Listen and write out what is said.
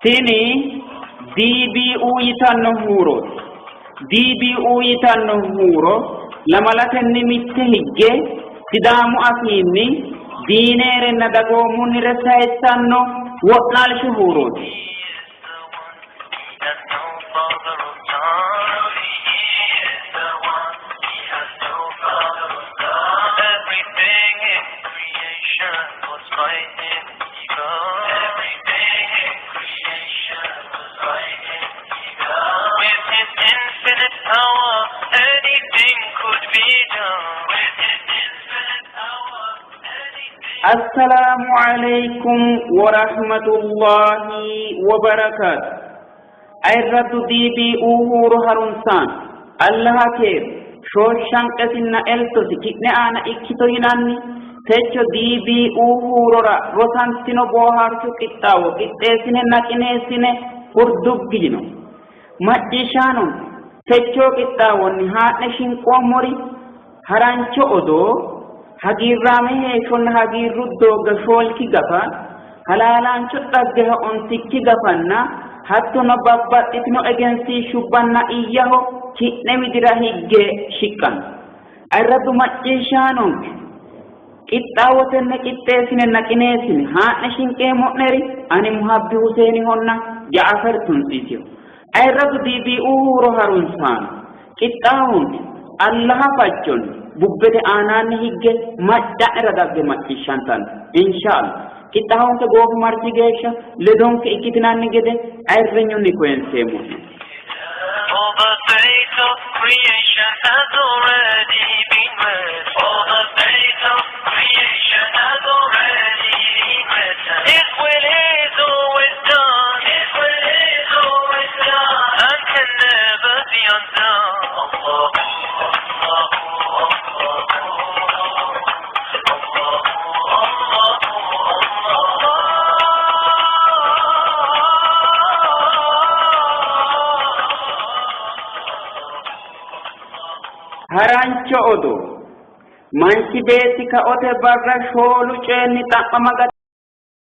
Tini DBU yitanno huurooti. DBU yitanno huuro lamalatenni mitte higge Sidaamu afiinni diineerenna dagoomunnire sayissanno wo'naalshu huurooti. Assalaamu alaikum warahmatullahi wabarakaatu. Ayirraddu DBU huuro harunsaan Allaha keeru shooshanqesinna eltosi ki'ne aana ikkito yinanni techo DBU huurora rosantino boohaarshu qixxaawo qixxeessinenna qineessine furduggi yino. Macciishshaano techoo qixxaawonni haa'ne shinqoommori harancho odoo, hagiirraame heeshshonna hagiirru doogga shoolki gafa, halaalaancho dhaggeha ontikki gafanna hattono babbaxxitino egensiishshubbanna iyyaho ki'ne widira higge shiqqanno. Ayirraddu macciishshaanonke qixxaawo tenne qixxeessinenna qineessine haa'ne shinqeemmo'neri ani Muhabbi Huseenihonna Ja'afer Tunsiisiho. Ayirradu DBU huuro harunsaano qixxaawonke Allaha fajjonni bubbete aanaanni higge macca'nera dagge macciishshantanno. Inshallah qixxaawonke goofimarchi geeshsha ledonke ikkitinanni gede ayirrinyunni koyinseemmo'ne. For the fate of creation has already been read. For the fate of creation has already been written. His will is always done. His will is always done. And can never be undone. Harancho odoo. Manchi beetti kaote barra shoolu coyinni xa'mama